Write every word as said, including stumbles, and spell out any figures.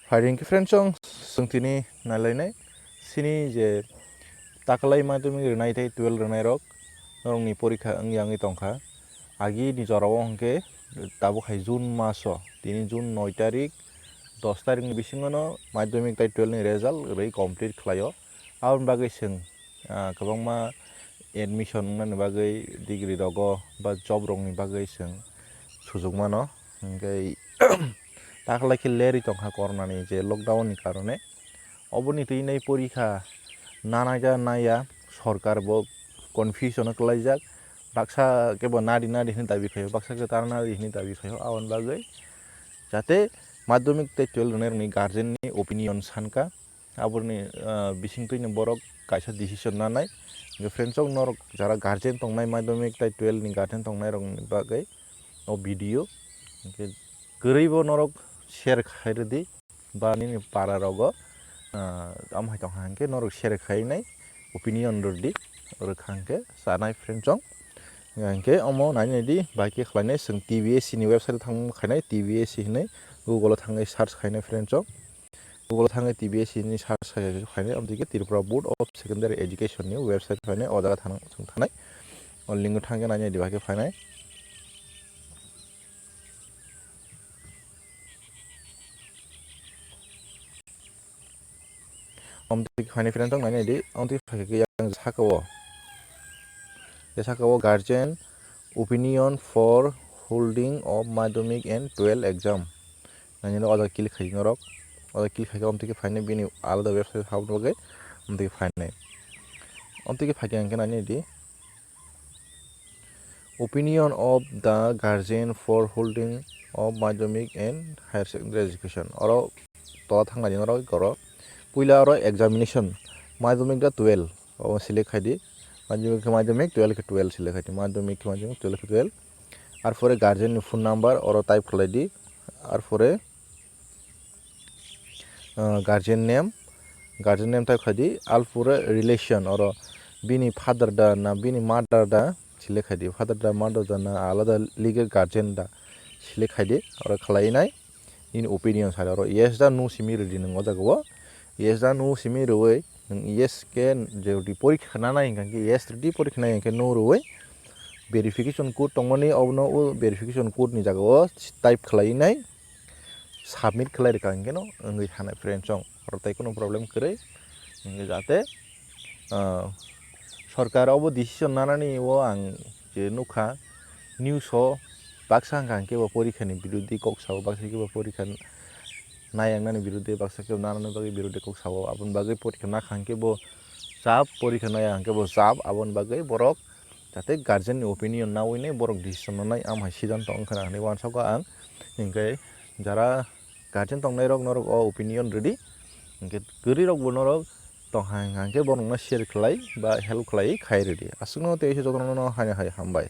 Phaidi hwnkhe friends, chwng, chwng tini nailainai sini je taklai madhyamik rwnai tei twelve rwnai rok norokni porikha wngya wngwi tongkha. Agini jorao hwnkhe tabuk hai June maso, tini June noi tarik, dos tarikni bisingono madhyamik tei twelve ni result rwi complete khlaio. Aboni bagwi chwng, ah, kwbangma admission wngnani bagwi, degree rogo ba job rokni bagwi chwng sujuk mano. Hwnkhe taklai khe lerwi tongkha corona ni je lockdown ni karone. Oboni twi nai porikha nanaja naya, sorkar bo confusion o kwlaijak. Baksa khe bo nadi nadi hwnwi dabi khaio, baksa khe tara nadi hwnwi dabi khaio. Aboni bagwi jate madhyamik tei twelve rwnai rokni guardian ni opinion sanka, aboni, ah, bisingtwi ni borok kaisa decision nanai. Hwnkhe friends, chwng norok jara guardian tongnai, madhyamik tei twelve ni guardian tongnai rokni bagwi o video hwnkhe kwrwi bo norok share khai rwdi. Ba nini para rogo, ah, tamo hai tongkha hwnkhe norok share khainai opinion rwdi, rwkha hwnkhe chanai friends chwng. Hwnkhe omo nainai di, bai khe khlainai chwng T B S C ni website thang khainai, T B S C hinwi Google o thangwi search khainai friends chwng. Google o thangwi T B S C ni search khai khainai, amtwi khe Tripura Board of Secondary Education ni website khainai, o jaga thang, thang thanai. O link o thangkhe nainai di, bai khe phainai. Amtwi khe phainai friends chwng nainai di, amtwi khe phai khe yang saka o. Ya saka o guardian opinion for holding of madhyamik and twelve exam. Nainai o jaga click khai norok. O jaga click khai khe amtwi khe phainai bini alada website habna bagwi amtwi khe phainai. Amtwi khe phai khe ang khe nainai di. Opinion of the guardian for holding of madhyamik and higher secondary education. Oro tola thangnaidi norok oro puila oro examination madhyamik da twelve obo select khaidi. Madhyamik khe madhyamik, twelve khe twelve select khaidi. Madhyamik khe madhyamik, twelve khe twelve. Arpore guardian ni phone number oro type khlaidi. Arpore ah, guardian name, guardian name type khaidi, arpore relation, oro bini father da na bini mother da select khaidi, father da mother da na alada legal guardian da select khaidi, oro khlainai nini opinion sadi, oro yes da no simi rwdi nwng o jaga o, yes da no simi rwui nwng yes khe jodi porikha nanai hwnkhe yes rwdi, porikha nai hwnkhe no rwui verification code tongmani obono o verification code ni jaga o type khlainai. Submit khlai rwkha hwnkhe no wngwi thanai friends chwng, oro tei kunu problem kwrwi. Hwnkhe jate, ah, sorkar obo decision nanani o ang je nukha news o, baksa hwnkha hwnkhe bo porikha ni biruddhe kok sao, baksa hwnkhe bo porikha nayangnani biruddhe, baksa khe nanani bagwi biruddhe kok sao, aboni bagwi porikha nakha hwnkhe bo chap, porikha naya hwnkhe bo chap, aboni bagwi borok jate guardian ni opinion naui nai borok decision nanai, am hai siddhanto wngkha na hinwi uansukha ang. Hinkhe jara guardian tongnai rok norok o opinion rwdi, hinkhe kwrwi rok bo norok tongha hwnkha hwnkhe borokno share khlai ba help khlai khai rwdi. Aswkno tei jotono no haino hai hambai.